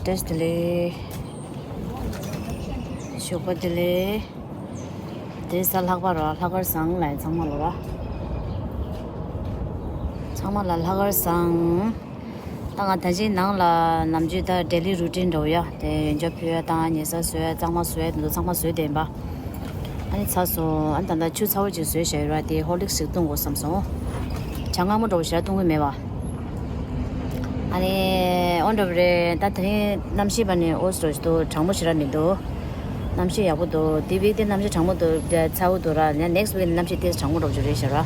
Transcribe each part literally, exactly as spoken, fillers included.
བདེ་ལེགས། ཞོགས་པ་བདེ་ལེགས། དེ་རིང་གཟའ་ལྷག་པ་ར། ལྷག་དཀར་བཟང་ལ་ཡིན་ཚང་མ་ལོ་ར། ཚང་མ་ལ་ལྷག་དཀར་བཟང་། ད་ང་ད་ཅིང་ནང་ལ་ནམ་རྒྱུན་ད་daily routine འདྲ་བོ་ཡ། དེ་ཡོན་ཆབ་ཕུལ་ཡ་དང་ཉལ་ས་བཟོ་ཡ་གཙང་མ་བཟོ་ཡ་དེ་ཚོ་ཚང་མ་བཟོས་བསྡད་ཡིན་པ། ཨ་ནི་ཚར་སོང་། ཨ་ནི་ད་ལྟ་ཆུ་ཚ་བོ་ཅིག་བཟོས་བཞག་ཡོད་ར། དེ་ཧོར་ལིག་ཞིག་བཏུང་དགོས་བསམ་སོང་། ཇ་མངར་མོ་འདྲ་བོ་ཞིག་བཏུང་གི་མེད་པ། ཨ་ནི་ཨོ་འདྲ་བོ་རེད། ད་དེ་རིང་གནམ་གཤིས་པ་ནི་ཨོ་སི་རོ་ཞིག་འདུག་གྲང་མོ་ཞེ་དྲག་མི་འདུག་གནམ་གཤིས་ཡག་པོ་འདུག་དེ་བིག་དེ་གནམ་གཤིས་གྲང་མོ་འདུག་དེ་ཚ་བོ་འདུག་ར། ཡང་next week གནམ་གཤིས་ཏོག་ཙམ་གྲང་མོ་འདྲ་བོ་ཅིག་རེད་ཤག་ར།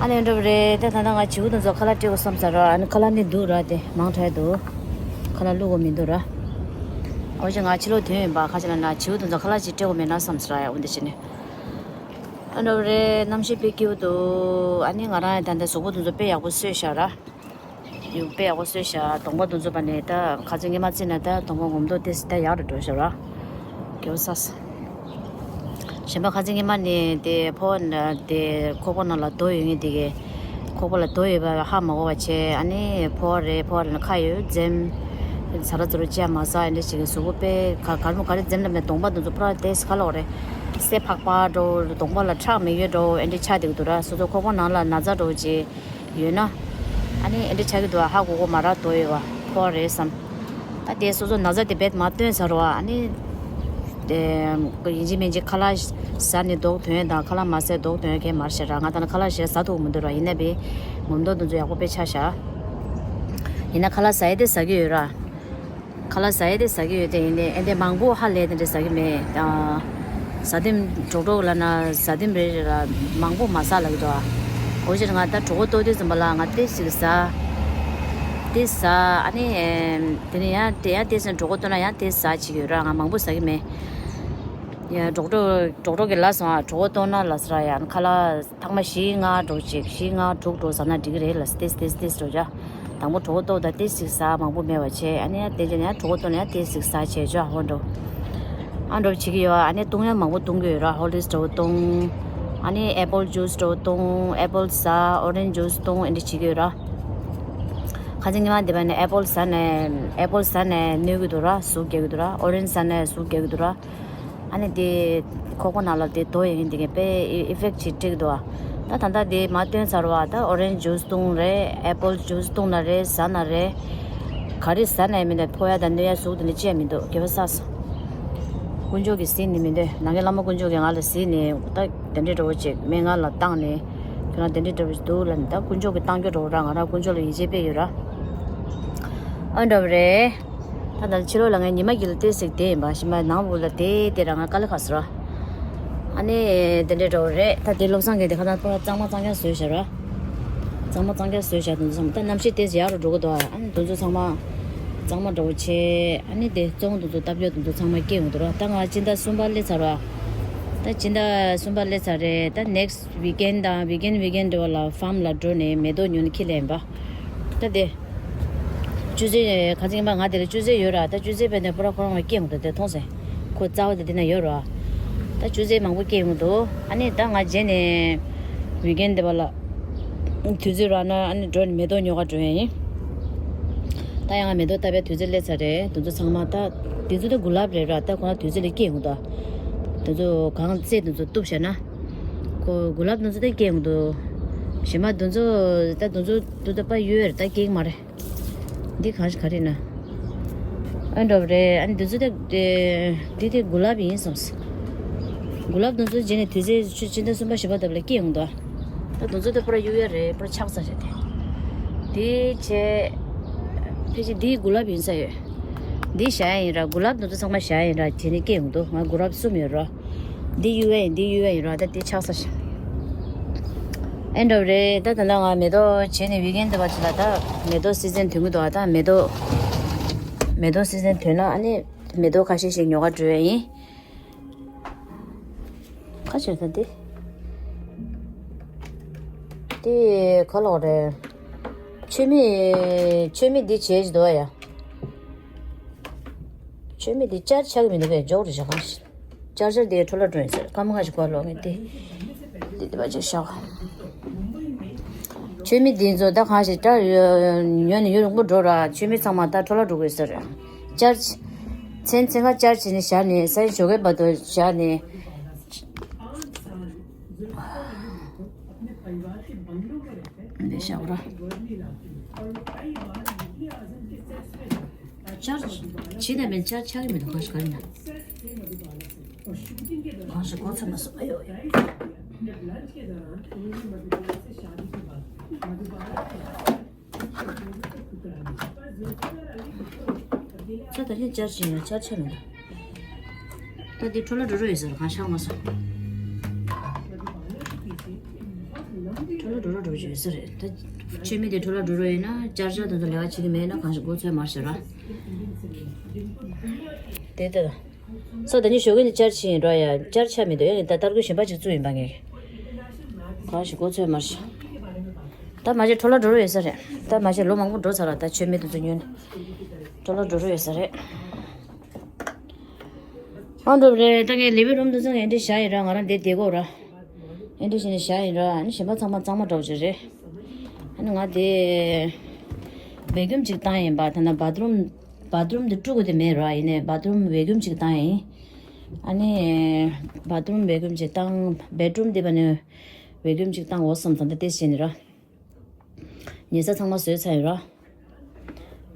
ཨ་ནི་འདྲ་བོ་རེད། ད་ད་ལྟ་ང་བྱིའུ་དེ་ཚོ་ཁ་ལག་སྤྲད་དགོས་བསམ་ས་ར། ཨ་ནི་ཁ་ལག་ནི་འདུག་ར། དེ་མང་དྲགས་འདུག་ཁ་ལག་བླུག་དགོས་མི་འདུག་ར། ཨོ་ཅེ་ང་ཕྱི་ལོགས་ཐོན་ཡིན་པ། ཁ་ཆེ་ལ་ན་བྱིའུ་དེ་ཚོ་ཁ་ལག་ཅིག་སྤྲད་དགོས་མེད་ན་བསམ་ས་ར། ཡ་འོ་འདི་བྱས་ནས། ཨ་འདྲ་བོ་རེད། གནམ་གཤིས་དཔེ་སྐྱིད་པོ་འདུག་ཨ་ནི་ང་རང་ཡང་ད་ལྟ་གཟུགས་པོ་དེ་ཚོ་དཔེ་ཡག་པོ་བཟོས་བཞག་ར། ཡུ་དཔེ་ཡག་པོ་བཟོས་བཞག་གདོང་པ་དེ་ཚོ་པ་ནས་ད་ཁ་ཚོན་སྔོན་མ་བརྩིས་ན་ད་གདོང་པ་ངོམ་མདོག་དེ་ད་ཡག་རུ་འགྲོ་བཞག་ར། སྐྱོ་ས་ས། གཞན་པ་ཁ་ཚོན་སྔོན་མ་ནས་དེ་ཕོ་བ་དེ་ཁོག་པ་ནང་ལ་རྡོ་ཡོད་ངེས་དེ་གས། ཁོག་པ་ལ་རྡོ་ཡོད་པ་ཧ་མ་གོ་བ་བྱས། ཨ་ནི་ཕོ་བ་རེད། ཕོ་བ་རེད་ན་ཁ་ཡོད་འཛེམ། ཟ་ར་ཙོ་རུ་ཅི་ཡང་མ་ཟ། ཨེ་འདྲ་ཞིག་གི་གཟུགས་པོ་དཔེ་ག་གར་མོ་ག་རེ་འཛེམ་ལ་མེད། གདོང་པ་དེ་ཚོ་པུ་ར་ཏེས་ག་ལོག་རེད། སེ་ཕག་པ་འགྲོ། གདོང་པ་ལ་ཁྲག་མི་ཡོད་འགྲོ། ཨེ་འདྲ་ཆགས་བསྡད་ཀྱི་འདུག་ར། སོ་སོ་ཁོག་པ་ནང་ལ་ན་ཚ་འགྲོ་ཅིག་ཡོད་ན། ཨ་ནི་ཨེ་འདྲ་ཆགས་ཀྱི་འདུག་ཧ་གོ་གོ་མ་ར། རྡོ་ཡོད་པ་ཕོ་བ་རེད་བསམ། ད་དེ་སོ་སོ་ན་ཚ་དེ་རྦད་མ་སྟོན་ཚར་བ། ཨ་ནི་དེ་ཡིན་གཅིག་མིན་གཅིག་ཁ་ལག་ཟ་ནས་མདོག་ཐོན་དང་ཁ་ལག་མ་ཟས་མདོག་ཐོན་གས་མ་རེད་ཤག་ར། ང་ད་ནི་ཁ་ལག་ཞེ་ཟ་ཐུབ་མི་འདུག་ར། ཡིན་ན་བི་ངོམ་མདོག་དེ་ཚོ་ཡག་པོ་དཔེ་ཆགས་ཤག་ཡིན་ན་ཁ་ལག་ཟ་ཡས་དེ་ཟ་གི་ཡོད་ར། ཁ་ལག་ཟ་ཡས་དེ་ཟ་གི་ཡོད་དེ། ཡིན་ནའི་ཨེ་འདྲ་མང་པོ་ཧ་ལས་དེ་འདྲ་ཟ་གི་མེད། ཨ་ཟ་དེམ་གྲོགས་གྲོགས་ལ་ན་ཟ་དེམ་རེ་རེ་ལ་མང་པོ་མ་ཟ་ལབ་ཀྱི་འདུག་ཨ། འོ་ཕྱིར་ང་ད་གྲོད་ཁོག་ལྟོགས་དུས་ཙམ་པ་ལ་ང་ཏོག་ཙམ་ཟ། དེ་ཟ། ཨ་ནི་དེ་ནས་ཡང་དེ་ཡང་ཏོག་ཙམ་གྲོད་ཁོག་ལྟོགས་ན་ཡང་དེ་ཟ་བྱེད་ཀྱི་ཡོད་ར། ང་མང་པོ་ཟ་གི་མེད། ཡ་གྲོགས་གྲོགས་གྲོགས་གྲོགས་ཀྱིས་ལབ་སོང་ཨ། གྲོད་ཁོག་ལྟོགས་ན་ལབ་ས་ར། ཡང་ཁ་ལག་ཐེངས་མ་བཞི་ལྔ་འགྲོ་ཅིག་བཞི་ལྔ་དྲུག་འགྲོ་ཟ་ན་འགྲིག་གི་རེད་ལ། ཏེས་ཏེས་ཏེས་འགྲོ་ཅག་དང་པོ་གྲོད་ཁོག་ལྟོགས་དང་ཏེས་ཅིག་ཟ། མང་པོ་མེད་པ་བྱས། ཨ་ནི་ཡང་དེ་རྗེས་ནས་ཡང་གྲོད་ཁོག་ལྟོགས་ནས་ཡང་ཏེས་ཅིག་ཟ་བྱས་ཅོ་ཧོན་འགྲོ། ཨ་འགྲོ་བྱེད་ཀྱི་ཡོད། ཨ་ནི་བཏུང་ཡང་མང་པོ་བཏུང་གི་ཡོད་ར། ཧོར་ལིག་འདྲ་བོ་བཏུང་། ཨ་ནི་ཨེ་པལ་ཇུས་འདྲ་བོ་བཏུང་། ཨེ་པལ་ཟ། ཨོ་རེན་ཇུས་བཏུང་། ཨེ་འདྲ་བྱེད་ཀྱི་ཡོད་ར། ཁ་སང་ཉི་མ་འདི་པ་ནས་ཨེ་པལ་ཟ་ནས་ཨེ་པལ་ཟ་ནས་གནོད་ཀྱི་འདུག་ར། ཟུག་རྒྱག་གི་འདུག་ར། ཨོ་རེན་ཇུས་ཟ་ནས་ཟུག་རྒྱག་གི་འདུག་ར། ཨ་ནི་དེ་ཁོག་པ་ནང་ལ་དེ་རྡོ་ཡིན་དེ་གས་དཔེ་ཨི་ཕེག་ཅིག་སྤྲད་ཀྱི་འདུག་ཨ། ད་ད་ལྟ་དེ་མ་བཏོན་ཚར་བ། ད་ཨོ་རེན་ཇུས་བཏུང་རེད། ཨེ་པལ་ཇུས་བཏུང་ན་རེད། ཟ་ན་རེད། ག་རེ་ཟ་ན་ཡང་མི་འདུག་ཕོ་ཡ་དང་གནོད་ཡ་ཟུག་དེ་འདྲ་ཅི་ཡང་མི་འདུག་སྐྱེ་བ་བསགས་སོང་། དཀོན་མཆོག་གིས་ཟིན་ནི་མི་འདུག་ནང་གི་བླ་མ་དཀོན་མཆོག་གིས་ང་ལ་ཟིན་ནས་ད་དེ་འདྲའི་འདྲ་བོ་ཅིག་སྨན་ཁང་ལ་བཏང་ནས་ཁྱོད་རང་དེ་འདྲའི་འདྲ་བོ་ཅིག་འདུག་ལབ་ནས། ད་དཀོན་མཆོག་གིས་བཏང་རྒྱུ་འདྲ་བོ་ར། ང་རང་དཀོན་མཆོག་ལ་ཡིད་ཆེས་དཔེ་ཡོད་ར། ཨ་འདྲ་བོ་རེད། ད་ད་ཕྱི་ལོགས་ལ་ངས་ཉི་མ་དཀྱིལ་ལ་བལྟས་ཟིག་བསྡད་ཡིན་པ། ཞིམ་པ་ནང་བུ་ལ་བལྟས་བལྟས་ར་ང་དཀའ་ལས་ཁག་སོང་ར། ཨ་ནི་དེ་འདྲའི་འདྲ་བོ་རེད། ད་དེ་བློ་བཟང་གིས་དེ་ཁ་ཐག་པོ་ར་གཙང་མ་གཙང་རྐྱང་བཟོས་བཞག་ར། གཙང་མ་གཙང་རྐྱང་བཟོས་བཞག་དེ་ཚོ་ཚང་མ་ད་གནམ་གཤིས་དེ་ཡག་རུ་འགྲོ་གི་འདུག་ཨ་ནི་དེ་ཚོ་ཚང་མ་གཙང་མ་འདྲ་བོ་བྱས། ཨ་ནི་དེ་བཙོང་དེ་ཚོ་སྟབས་ཡག་དེ་ཚོ་ཚང་མ་སྐྱེས་ཡོང་འདུག་ར། ད་ང་སྤྱི་ཟླ་གསུམ་པ་སླེབས་ཚར་བ། ད་སྤྱི་ཟླ་གསུམ་པ་སླེབས་ཚར་རེད། ད་ནེག་སི་ཝིག་ཨེན་དང་ཝིག་ཨེན་ཝིག་ཨེན་འདྲ་བ་ལ་ཕཱམ་ལ་འགྲོ་ནས་མེ་ཏོག་ཉོ་ནས་ཁྱེར་སླེབས་ཡིན་པ། ད་དེ། ཅུ་ཙེ་ཁ་སང་ཉི་མ་ང་དེ་ལ་ཅུ་ཙེ་ཡོད་ར། ད་ཅུ་ཙེ་བས་ནས་པུ་ར་ཁོ་རང་ལ་སྐྱེས་འོང་དུ་དེ་མཐོང་སེ། ཁོ་རྩ་བ་དེ་དེ་ན་ཡོད་ར། ད་ཅུ་ཙེ་མང་པོ་སྐྱེས་འོང་དུ། ཨ་ནི་ད་ང་རྗེས་ནས་ཝིག་ཨེན་དེ་བ་ལ་དུས་ཚོད་རག་ན་ཨ་ནི་འགྲོ་ནས་མེ་ཏོག་ཉོ་ག་འགྲོ་ཡ་ཡིན། ད་ཡང་ང་མེ་ཏོག་བཏབ་པའི་དུས་ཚོད་སླེབས་ཚར་རེད། དེ་ཚོ་ཚང་མ་ད་དེ་ཚོ་ད་གུ་ལབ་རེད་ར། ད་ཁོ་ན་དུས་ཚོད་ལ་སྐྱེས་འོང་ད། དེ་ཚོ་གང་རྩེ་དེ་ཚོ་གཏུབ་བྱས་ན། ཁོ་གུ་ལབ་དེ་ཚོ་ད་སྐྱེས་འོང་དུ། ཞེ་མ་དེ་ཚོ་ད་དེ་ཚོ་དུ་ད་པ་ཡོད་རེད། ད་སྐྱེས་ཀྱི་མ་རེད། འདི་གང་ཞིག་ག་རེ་ན། ཨ་འདྲ་བ་རེད། ཨ་ནི་འདི་ཚོ་ད་འདི་དེ་གུ་ལབ་ཡིན་བསམས། གུ་ལབ་དེ་ཚོ་རྗེས་ནས་དུས་ཚོད་ཆུ་ཕྱི་ཟླ་གསུམ་པ་བཞི་པ་ལྟ་བུ་ལ་སྐྱེས་ཡོང་དོ། ད་དེ་ཚོ་ད་པུ་ར་གཡུག་ཡ་རེད། པུ་ར་ཆག་ས་རེད་དེ། དེ་བྱས། ཕལ་ཆེར་འདི་གུ་ལབ་ཡིན་ས་ཡོད། འདི་བཞག་ཡ་ཡིན་ར། གུ་ལབ་དེ་ཚོ་ཚང་མ་བཞག་ཡ་ཡིན་ར། རྗེས་ནས་སྐྱེས་ཡོང་དོ། ང་གུ་ལབ་གསུམ་ཡོད་ར། འདི་གཡུག་ཡ་ཡིན། འདི་གཡུག་ཡ་ཡིན་ར། ད་འདི་ཆག་ས་ཞིག་ཨེ་འདྲ་བ་རེད། ད་ད་ལྟ་ང་མེ་ཏོག་བྱས་ནས་ཝིག་ཨེན་འདི་བ་ཚོ་ལ་ད་མེ་ཏོག་སི་ཛན་ཐོན་གི་འདུག་ད་མེ་ཏོག་མེ་ཏོག་སི་ཛན་ཐོན་ན་ཨ་ནི་མེ་ཏོག་ཁ་ཤས་ཤིག་ཉོ་ག་འགྲོ་ཡ་ཡིན། ཁ་ཆེ་ད་འདི། འདི་ག་ལོག་རེད། མཆོད་མེ། མཆོད་མེ་འདི་བྱས་ཅི་འདུག་ཡ། མཆོད་མེ་འདི་ཅར་ཆག་གི་མི་འདུག་པས། འཇོག་རེ་བྱ་གང་ཞིག་ཅར་ཅར་དེ་འཕྲོ་བརླག་འགྲོ་ཡིན་ཟེར། སྐར་མ་ཁ་ཞིག་གོ་ལོག་ངས་དེ། དེ་དེ་བ་ཅིག་བཞག་མཆོད་མེ་འདི་ཚོ་ད་གང་ཞིག་ད་ཉོ་ནས་ཡུན་རིང་པོ་འགྲོ་ར། མཆོད་མེ་ཚང་མ་ད་འཕྲོ་བརླག་འགྲོ་གི་ཡོད་ས་རེད། ཅར་ཆ་མཚན་མཚན་ག་ཅར་ཆ་བྱས་ནས་བཞག་ནས་ས་ཡི་ཞོགས་ཀའི་བར་དུ་བཞག་ནས། འདི་བཞག་ར། ཅར་ཆ་བྱས་ན་མིན་ཅར་ཆ་གི་མི་འདུག་གང་ཞིག་ག་རེ་ན། གང་ཞིག་གོ་ཚོད་མ་སོང་། ཨ་ཡོ། ས་ད་ནི་ཅར་ཆ་ཡང་ཅར་ཆ་མི་འདུག་ད་འདི་འཕྲོ་བརླག་འགྲོ་རོགས་ཡོད་ཟེར་གང་ཤག་མ་སོང་། འཕྲོ་བརླག་འགྲོ་རོགས་འགྲོ་རྒྱུ་ཡོད་ས་རེད། ད་མཆོད་མེ་དེ་འཕྲོ་བརླག་འགྲོ་རོགས་ཡོད་ན་ཅར་ཆ་དེ་ཚོ་ལས་ཀ་བྱེད་ཀྱི་མེད་ན་གང་ཞིག་གོ་ཚོད་མ་ཤོར་ར། དེ་ལྟར། སོ་ད་ནི་ཞོགས་ཀས་ནི་ཅར་ཆ་ཡིན་འགྲོ་ཡ། ཅར་ཆ་མི་འདུག་ཡང་ད་ལྟ་སྐུལ་གཞན་པ་ཅིག་བཙུགས་ཡིན་པ་ངས། གང་ཞིག་གོ་ཚོད་མ་ཤོར། ད་མ་གཞི་འཕྲོ་བརླག་འགྲོ་རོགས་ཡོད་ས་རེད། ད་མ་གཞི་ལོ་མང་པོ་འགྲོ་ཚར་ར། ད་མཆོད་མེ་དེ་ཚོ་ཉོས་ནས་འཕྲོ་བརླག་འགྲོ་རོགས་ཡོད་ས་རེད། ཨང་འགྲོ་རེད། ད་ངས་ལི་ཝིང་རུམ་དུ་ཚང་ཨེ་འདྲ་བཞག་ཡིན་ར། ང་རང་འདིར་བསྡད་དགོས་ར། ཨེ་འདྲ་བྱས་ནས་བཞག་ཡིན་ར། ཨ་ནི་གཞན་པ་ཚང་མ་གཙང་མ་འདྲ་བོ་ཅིག་རེད། ཨ་ནི་ང་དེ་བེ་ཀུམ་ཅིག་བཏང་ཡིན་པ། ད་ན་བཱ་ཐི་རུམ་བཱ་ཐི་རུམ་དེ་དཀྲུག་དགོས་དེ་མེད་ར། ཡིན་ནའི་བཱ་ཐི་རུམ་བེ་ཀུམ་ཅིག་བཏང་ཡིན། ཨ་ནི་བཱ་ཐི་རུམ་བེ་ཀུམ་ཅིག་བཏང་། བེད་རུམ་དེ་བ་ནི་བེ་ཀུམ་ཅིག་བཏང་འོ་བསམ་ཙང་ད་དེ་བྱས་ནི་ར། ཉལ་ས་ཚང་མ་བཟོས་ཚར་ཡིན་ར།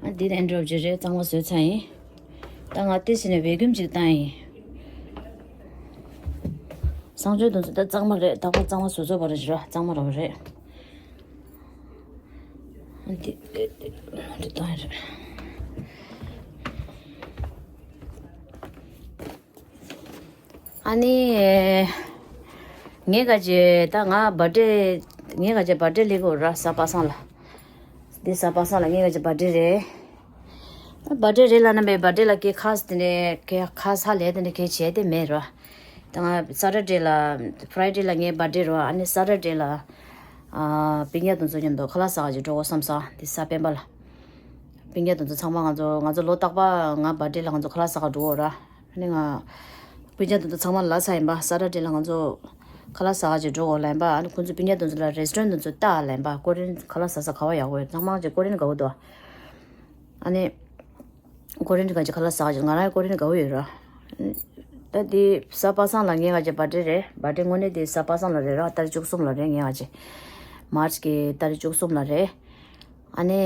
ཨ་འདི་ནས་འགྲོ་རྒྱུ་རེད། གཙང་མ་བཟོས་ཚར་ཡིན། ད་ང་ཏི་ཟིན་ནས་བེ་ཀུམ་ཅིག་བཏང་ཡིན། གསང་སྤྱོད་དུ་ཚོ་ད་གཙང་མ་རེད། རྟག་པར་གཙང་མ་བཟོ་བཟོ་བ་རེད་ར། གཙང་མ་ར་བ་རེད། ཨ་འདི་འདི་འདི་བཏང་ཡིན་རེད། ཨ་ནི། ངས་ག་ཅེ་ད་ང་བར་ཌེ། ངས་ག་ཅེ་བར་ཌེ་ལེགས་འོ་ར་ས་པ་སང་ལ། འདི་ས་པ་སང་ལ་ངས་ག་ཅེ་བར་ཌེ་རེད། ད་བར་ཌེ་རེད་ལ་ན་མེ་བར་ཌེ་ལ་ཀེ་ཁ་སི་དེ་ནས་ཀེ་ཁ་ས་ལས་དེ་ནས་ཀེ་བྱས་དེ་མེད་ར། ད་ང་ས་ཊར་ཌེ་ལ་ཕ་རའི་ཌེ་ལ་ངའི་བར་ཌེ་རེད་བ། ཨ་ནི་ས་ཊར་ཌེ་ལ་ཨ་སྤུན་ཀྱག་དེ་ཚོ་མཉམ་དུ་ཁ་ལག་ཟ་ག་ཅིག་འགྲོ་དགོས་བསམ་སོང་། འདི་ས་སྤེན་པ་ལ། སྤུན་ཀྱག་དེ་ཚོ་ཚང་མ་ང་ཚོ་ང་ཚོ་ལོ་རྟག་པ་ང་བར་ཌེ་ལ་ང་ཚོ་ཁ་ལག་ཟ་ག་འགྲོ་གོ་ར། ཨ་ནི་ང་སྤུན་ཀྱག་དེ་ཚོ་ཚང་མ་ལ་ས་ཡིན་པ། ས་ཊར་ཌེ་ལ་ང་ཚོ་ཁ་ལག་ཟ་ག་ཅིག་འགྲོ་གོ་ལ་ཡིན་པ། ཨ་ནི་ཁོང་ཚོ་སྤུན་ཀྱག་དེ་ཚོ་ལ་རེ་སི་ཊོ་རན་དེ་ཚོ་ལྟ་ལ་ཡིན་པ། ཀོ་རི་ཡན་ཁ་ལག་ཟ་ས་ག་བ་ཡག་པོ་ཡོད། ཚང་མ་ཅིག་ཀོ་རི་ཡན་དགའ་བོ་འདུག་ཨ་ནི་ཀོ་རི་ཡན་ག་ཅིག་ཁ་ལག་ཟ་ག་ཅིག་ང་རང་ཀོ་རི་ཡན་དགའ་བོ་ཡོད་ར། ད་དེ་ས་པ་སང་ལ་ངས་ག་ཅིག་བར་ཌེ་རེད། བར་ཌེ་དངོས་གནས་དེ་ས་པ་སང་ལ་རེད་ར། ཏ་རིག་བཅུ་གསུམ་ལ་རེད། ངས་ག་ཅིག་མཱར་ཆི་གི་ཏ་རིག་བཅུ་གསུམ་ལ་རེད། ཨ་ནི་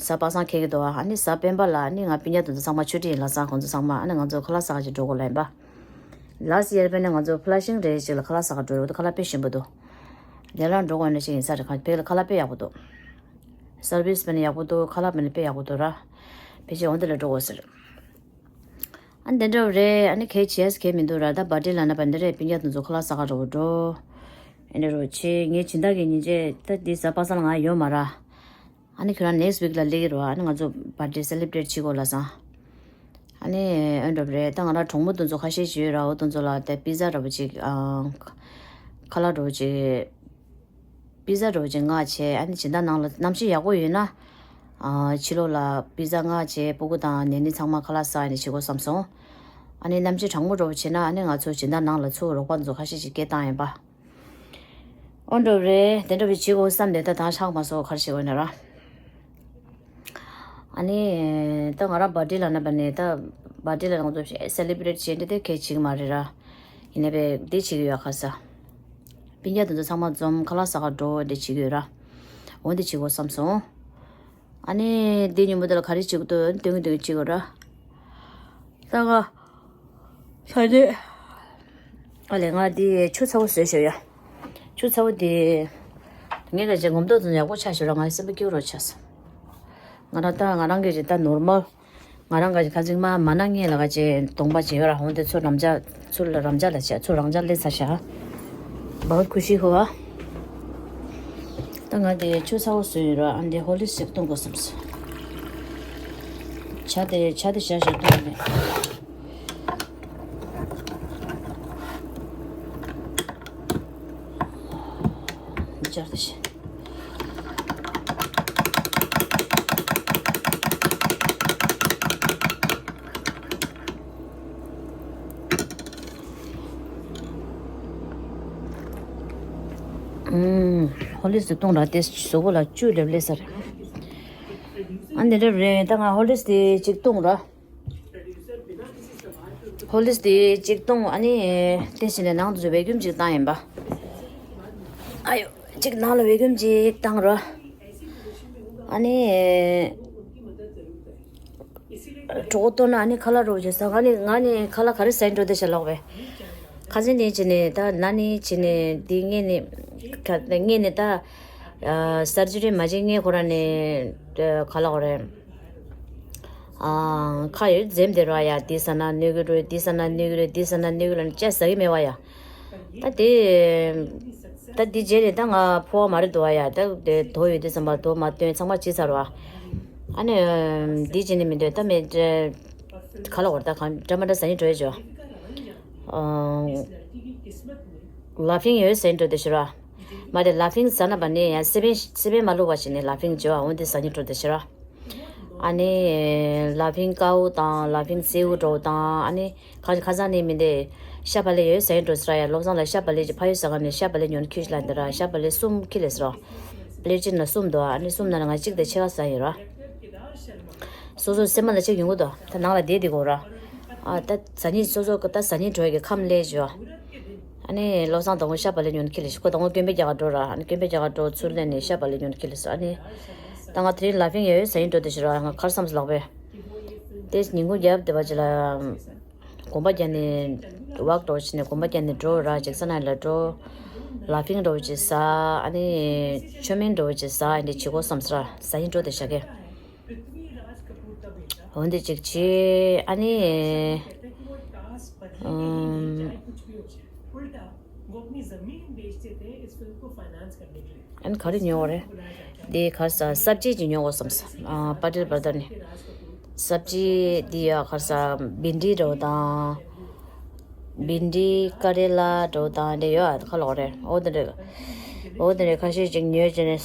ས་པ་སང་ཁེལ་གི་འདུག་ཨ་ནི་ས་སྤེན་པ་ལ་ཨ་ནི་ང་སྤུན་ཀྱག་དེ་ཚོ་ཚང་མ་ཆུ་ཊི་ཡིན་ལ་ས། ཁོང་ཚོ་ཚང་མ་ཨ་ནི་ང་ཚོ་ཁ་ལག་ཟ་ག་ཅིག་འགྲོ་དགོས་ལ་ཡིན་པ། ལ་སི་ཡར་པས་ནི་ང་ཚོ་ཕ་ལ་ཤིང་རེ་ཞིག་ལ་ཁ་ལག་ཟ་ག་འགྲོ་ཡོད། ཁ་ལག་དཔེ་ཞིམ་པོ་འདུག་དེ་ལ་འགྲོ་དགོས་ནི་ཞིག་ཡིན་ས་རེད། ཁ་བེག་ལ་ཁ་ལག་དཔེ་ཡག་པོ་འདུག་སར་བིས་པས་ནི་ཡག་པོ་འདུག་ཁ་ལག་པས་ནི་དཔེ་ཡག་པོ་འདུག་ར། ཕལ་ཆེར་འོང་དེ་ལ་འགྲོ་དགོས་ཟེར། ཨ་འདི་འདྲ་རེད། ཨ་ནི་གལ་ཆེ་ས་གལ་མི་འདུག་ར། ད་བར་ཌེ་ལ་ན་པ་འདི་རེད། སྤུན་ཀྱག་དེ་ཚོ་ཁ་ལག་ཟ་ག་འགྲོ་གོ་འགྲོ། ཨ་ནི་རོ་ཆེ་ངའི་སྦྱིན་བདག་གི་ཉིན་བྱེད་ད་འདི་ས་པ་སང་ལ་ང་ཡོད་མ་ར། ཨ་ནི་ཁྱོད་རང་ནེག་སི་ཝིག་ལ་སླེབས་ཀྱི་རེད་བ། ཨ་ནི་ང་ཚོ་བར་ཌེ་སེ་ལེ་བྷི་རེཊ་བྱེད་དགོས་ལབ་སོང་། ཨ་ནི་ཨེ་འདྲ་རེད། ད་ང་རང་གྲོགས་མོ་དེ་ཚོ་ཁ་ཤས་ཤིག་ཡོད་ར། འོ་དེ་ཚོ་ལ་དེ་པི་ཛ་འདྲ་པོ་ཅིག་ཨ། ཁ་ལག་འདྲ་པོ་ཅིག་པི་ཛ་འདྲ་པོ་ཅིག་མངགས་བྱས། ཨ་ནི་སྦྱིན་བདག་ནང་ལ་གནམ་གཤིས་ཡག་པོ་ཡོད་ན། ཨ། ཕྱི་ལོགས་ལ་པི་ཛ་མངགས་བྱས་སྤུ་གུ་དང་ནེ་ནི་ཚང་མ་ཁ་ལག་ཟ་ཡ་ནི་བྱེད་དགོས་བསམ་སོང་། ཨ་ནི་གནམ་གཤིས་གྲང་མོ་འདྲ་པོ་བྱས་ན་ཨ་ནི་ང་ཚོ་སྦྱིན་བདག་ནང་ལ་ཚུར་རོགས་པ་དེ་ཚོ་ཁ་ཤས་ཤིག་སྐད་བཏང་ཡིན་པ། ཨོ་འགྲོ་རེད། དེ་འདྲ་བའི་བྱེད་དགོས་བསམ་དེ་ད་ཐང་ཆག་མ་སོང་གར་བྱེད་དགོས་ན་ར། ཨ་ནི་ད་ང་རང་བར་ཌེ་ལ་ན་པ་ནས་ད་བར་ཌེ་ལ་ང་ཚོ་སེ་ལེ་བྷི་རེཊ་བྱེད་འདི་དེ་གལ་ཆེ་གི་མ་རེད་ར། ཡིན་ན་བས་འདི་བྱེད་ཀྱི་ཡོད་ཁ་ས། སྤུན་ཀྱག་དེ་ཚོ་ཚང་མ་འཛོམས་ཁ་ལག་ཟ་ག་འགྲོ་འདི་བྱེད་ཀྱི་ཡོད་ར། འོ་འདི་བྱེད་དགོས་བསམ་སོང་། ཨ་ནི་འདི་ཉིན་མོ་དེ་ལ་ག་རེ་བྱེད་དགོས་འདུག་སྟོན་གྱི་འདུག་བྱེད་དགོས་ར། ད་ག་ས་ཆེ། ཨ་ལས་ང་འདི་ཆུ་ཚ་བོ་བཟོས་ཤོག་ཡ། ཆུ་ཚ་བོ་འདི། ངས་ཀྱི་ཅིག་ངོམ་ཏོག་ཙམ་ཡག་པོ་ཆགས་ཤོག་ར། ང་སེམས་པ་སྐྱིད་པོ་རོ་ཆགས་སོང་། ང་རང་ད་ང་རང་གི་ཅིག་ད་ནོར་མལ། ང་རང་ག་ཅིག་ཁ་ཚིག་མ་མ་ན་ངེས་ལ་ག་ཅིག་གདོང་པ་བྱེད་ཡོད་ར། འོང་དེ་ཚུར་རམ་ཅག་ཚུར་ལ་རམ་ཅག་ལ་བྱས་ཚུར་རང་ཅག་སླེབས་ཚར་ཤག་བ་ཁུ་ཤི་ཧུ་བ། ད་ང་དེ་ཆུ་ཚ་བོ་བཟོས་ཡོད་ར། ཨ་འདི་ཧོ་ལི་སིག་བཏུང་དགོས་བསམས་སོང་། ཇ་དེ་ཇ་དེ་ཞར་ཞར་བཏུང་ནས། ཇ་དེ་ཞར། ཨུམ། ཧོར་ལིགས་དེ་བཏུང་ར། དེ་གཟུགས་པོ་ལ་བཅུད་སླེབས་སླེབས་ས་རེད། ཨ་འདི་འདྲ་རེད། ད་ང་ཧོར་ལིགས་དེ་གཅིག་བཏུང་ར། ཧོར་ལིགས་དེ་གཅིག་བཏུང་། ཨ་ནི་དེ་བཞིན་ནས་ནང་དུ་བེ་ཀུམ་གཅིག་བཏང་ཡིན་པ། ཨ་ཡོ། གཅིག་ནང་ལ་བེ་ཀུམ་གཅིག་བཏང་ར། ཨ་ནི། གྲོད་ཁོག་ལྟོགས་ན་ཨ་ནི་ཁ་ལག་འདྲ་བོ་ཅིག་ཟ། ང་ནི་ང་ནི་ཁ་ལག་ག་རེ་ཟ་ཡིན་འགྲོ་དེ་བྱས་ལོག་པས། ཁ་སང་ནས་བྱས་ནས་ད་ན་ནས་བྱས་ནས་འདི་ངས་ནི་ཁ་ངས་ནི་ད་ཨ་སར་ཇི་རི་མ་བྱེད་སྔོན་ཁོ་རང་ནས་ཨ་ག་ལབ་དགོས་རེད། ཨ་ཁ་ཡོད་འཛེམ་དེ་ར་ཡ། འདི་ཟ་ན་གནོད་ཀྱི་འགྲོ། འདི་ཟ་ན་གནོད་ཀྱི་རེད། འདི་ཟ་ན་གནོད་ཀྱི་རེད་ལབ་ནས་ཅི་ཟ་གི་མེད་པ་ཡ། ད་དེ། ད་འདི་རྗེས་ནས་ད་ང་ཕོ་བ་མ་རེད་འདུག་བ་ཡ། ད་དེ་དོ་ཡོད་དུས་ཙམ་པ་དོ་མ་བཏོན་ཚང་མ་བྱས་ཚར་བ། ཨ་ནི། འདི་རྗེས་ནས་མི་འདོད་ད་མེད། ག་ལབ་དགོས་རེད། ད་གང་འདྲ་མ་འདྲ་ཟ་ཡིན་འགྲོ་ཡ་བྱོས། ལ་ཕིང་ཡོད་ཟ་ཡིན་འགྲོ་དེ་ཤི་ར། མ་རེད། ལ་ཕིང་ཟ་ན་པ་ནི་ཡང་སི་པན་སི་པན་མ་བླུགས་པ་བྱས་ནས་ལ་ཕིང་བྱོས། འོ་འདི་ཟ་ཡིན་འགྲོ་དེ་ཤི་ར། ཨ་ནི། ལ་ཕིང་ཀའུ་དང་ལ་ཕིང་སེའུ་འདྲ་བོ་དང་། ཨ་ནི། ཁ་ཁ་སང་ནས་མི་འདི་ཤ་བག་ལེབ་ཡོད་ཟ་ཡིན་འགྲོ་ཟེར་ཡ། བློ་བཟང་ལ་ཤ་བག་ལེབ་ཀྱི་ཕ་ཡུལ་ཟ་ག་ནས་ཤ་བག་ལེབ་ཉོ་ནི་ཁྱོད་ལ་འདི་ར། ཤ་བག་ལེབ་གསུམ་ཁྱི་ལས་ཟེར་རོ། པླེ་ཊི་ནང་གསུམ་འདུག་ཨ་ནི་གསུམ་ནང་ནས་ང་གཅིག་དེ་ཕྱེད་ཀ་ཟ་ཡིན་ར། སོ་སོ་སེམས་པ་ལ་ཅིག་ཡོང་གི་འདུག་ད་ནང་ལ་བསྡད་བསྡད་དགོས་ར། ཨ་ད་ཟ་ཉིན་སོ་སོ་ད་ཟ་ཉིན་གྲོལ་གྱི་ཁམས་ལས་བྱོས། ཨ་ནི་བློ་བཟང་དང་པོ་ཤ་བག་ལེབ་ཉོ་ནི་ཁྱི་ལས་ཤི། ཁོ་དང་པོ་སྐྱོན་པའི་རྒྱ་གར་འགྲོ་ར། ཨ་ནི་སྐྱོན་པའི་རྒྱ་གར་འགྲོ་ཚུར་སླེབས་ནས་ཤ་བག་ལེབ་ཉོ་ནི་ཁྱི་ལས་ཤི། ཨ་ནི། ད་ང་དེ་རིང་ལ་ཕིང་ཡོད་ཟ་ཡིན་འགྲོ་དེ་ཤི་ར། ང་གར་བསམ་སོང་ལགས་པས། དེ་ཉིན་གུང་རྒྱབ་བསྡད་པ་ཅིག་ལ། གོམ་པ་རྒྱག་ནས་ཝག་འདྲ་བོ་བྱས་ནས་གོམ་པ་རྒྱག་ནས་འགྲོ་ར། ཇེག་སན་ཨའི་ལེན་ཌ་འགྲོ། ལ་ཕིང་འདྲ་བོ་ཅིག་ཟ། ཨ་ནི་ཆོས་མིན་འདྲ་བོ་ཅིག་ཟ། ཨ་ནི་བྱེད་དགོས་བསམ་སོང་ར། ཟ་ཡིན་འགྲོ་དེ་ཤི་གི། འོན་ཏེ་ཅིག་བྱས། ཨ་ནི། ཨམ། ཨ་ནི་ག་རེ་ཉོ་བ་རེད། འདི་གར་ས་སབ་ཇི་ཅིག་ཉོ་དགོས་བསམ་སོང་། ཨ་པ་ཊེལ་བ་ཛར་ནས། སབ་ཇི་འདི་ཡ་གར་ས་བིན་ཌི་འདྲ་བོ་དང་། བིན་ཌི་ཀ་རེ་ལ་འདྲ་བོ་དང་འདྲ་ཡོད། ཨ་ག་ལབ་དགོས་རེད། འོ་དེ་འདྲ། འོ་དེ་འདྲ་ཁ་ཤས་ཅིག་ཉོས་བྱས་ནས།